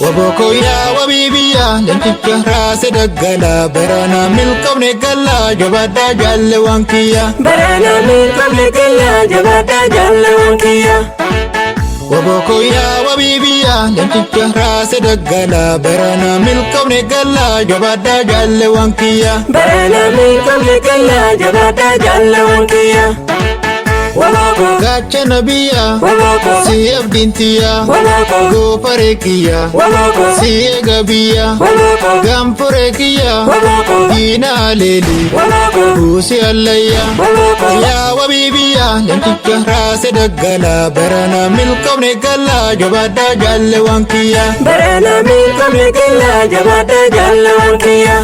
Wabokoyaa wabiibiyyaa leencicha raase daggalaa baranaa milkoomne galaa jabaadhaa jaalle waan kiyya. Barana milkoomne galaa jabaadhaa jaalle waan kiyya. Wabokoyaa wabiibiyyaa leencicha raase daggalaa baranaa milkoomne galaa jabaadhaa jaalle waan kiyya. Barana milkoomne galaa jabaadhaa jaalle waan kiyya. Waboko Gaachana biyyaa waboko si abdiin tiyyaa waboko goofaree kiyyaa waboko si eega biyyaa waboko gaanfuree kiyyaa waboko diina aleelii waboko buusii allayyaa. waboko Yaa wabiibiyyaa leencicha raase daggalaa baranaa milkoomne galaa jabaadhaa jaalle waan kiyyaa. Barana milkoomne galaa jabaadhaa jaalle waan kiyya.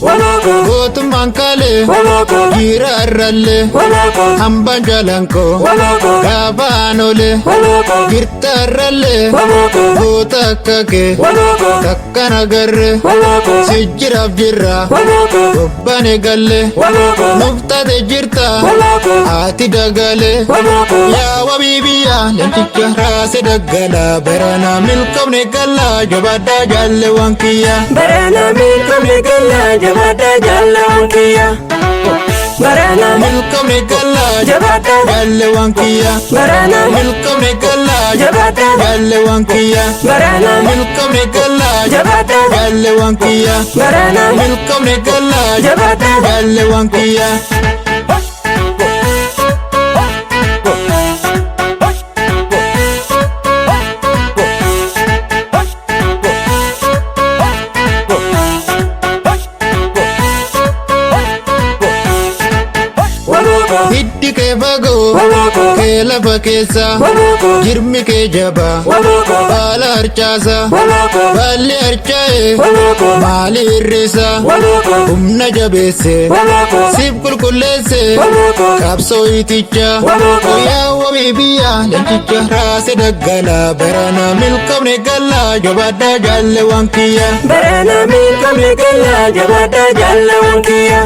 Waboko Gootummaan kaalee waboko jiira arrallee waboko hambaan jaalankoo waboko gaafa aanolee waboko girta arrallee waboko goota akka kee waboko takkan agarree waboko si jiraaf jirra waboko bobbane gallee waboko nuuf taate jirta waboko haati dagalee. waboko Yaa wabiibiyyaa leencicha raase daggalaa baranaa milkoomne galaa jabaadhaa jaalle waan kiyyaa. Barana milkoomne galaa jabaadhaa jaalle waan kiyya. Barana Milkoomne galaa jabaadhaa jaalle waan kiyyaa. Barana Milkoomne galaa jabaadhaa jaalle waan kiyyaa. Barana Milkoomne galaa jabaadhaa jaalle waan kiyyaa. Barana Milkoomne galaa jabaadhaa jaalle waan kiyyaa. Waboko Hiddi kee fagoo waboko kee lafa keessa waboko jirmi kee jabaa waboko baala harcaasa waboko baalli harcaa'e waboko maali hir'isa waboko humna jabeesse waboko siif qulqulleesse waboko qabsoo iticha Waboko. yaa wabiibiyyaa leencicha raase daggalaa baranaa milkoomne galaa jabaadhaa jaalle waan kiyya. Barana milkoomne galaa jabaadhaa jaalle waan kiyya.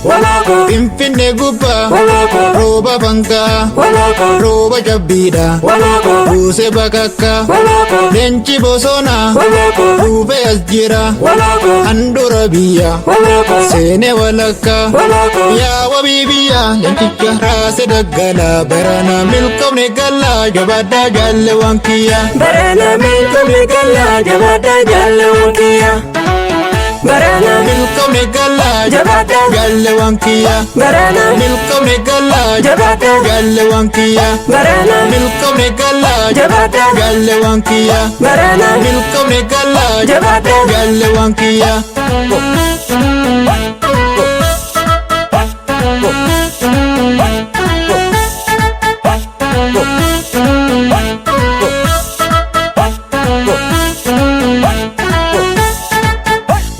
Waboko Finfinnee gubbaa waboko rooba fankaa waboko rooba jabbiidha waboko buuse bakakka waboko leenci bosonaa waboko duubee as jira waboko handhuura biyya waboko seene walakkaa. waboko Yaa wabiibiyyaa leencicha raase daggalaa baranaa milkoomne galaa jabaadhaa jaalle waan kiyyaa. Barana milkoomne galaa jabaadhaa jaalle waan kiyya. Barana Milkoomne galaa jabaadhaa jaalle waan kiyyaa. Barana Milkoomne galaa jabaadhaa jaalle waan kiyyaa. Barana Milkoomne galaa jabaadhaa jaalle waan kiyyaa. Barana Milkoomne galaa jabaadhaa jaalle waan kiyyaa.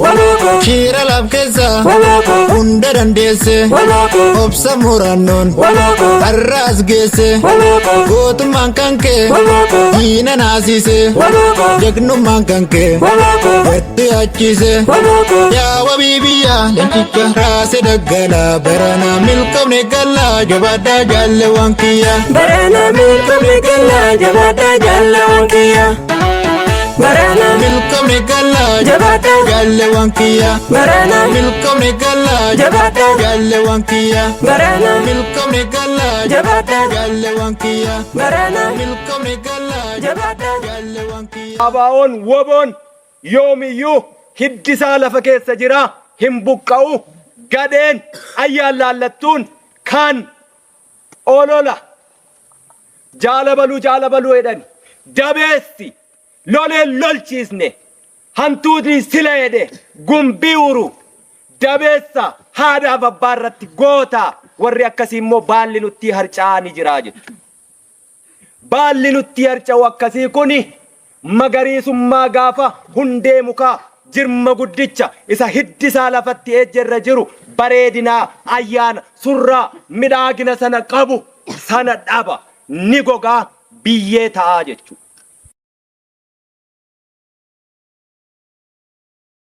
Waboko Shiira laf keessa waboko hunda dandeesse waboko obsa murannoon waboko har'a as geesse waboko gootummaan kan kee waboko diina naasise waboko jagnummaan kan kee waboko gatti achise. waboko Yaa wabiibiyyaa leencicha raase daggalaa baranaa milkoomne galaa jabaadhaa jaalle waan kiyyaa. Barana milkoomne galaa jabaadhaa jaalle waan kiyya. Barana Milkoomne galaa jabaadhaa jaalle waan kiyyaa. Barana Milkoomne galaa jabaadhaa jaalle waan kiyyaa. Barana Milkoomne galaa jabaadhaa jaalle waan kiyyaa. Barana Milkoomne galaa jabaadhaa jaalle waan kiyyaa. Abaa'oon woboon yoomiyyuu hiddi isaa lafa keessa jira hin buqqa'u gadheen ayyaan laallattuun kan olola jaala baluu jaala baluu jedhani dabeessi Loleen lolchiisne, hantuutni sila jedhe gumbii uru, dabeessa haadhaaf abbaa irratti goota, warri akkasii immoo baalli nutti harca'aa ni jira jechuudha. Baalli nutti harca'u akkasii kuni magariisummaa gaafa hundee mukaa jirma guddicha isa hiddi isaa lafatti ejjerra jiru bareedinaa ayyaana surraa midhaagina sana qabu sana dhaba ni gogaa biyyee ta'aa jechuudha.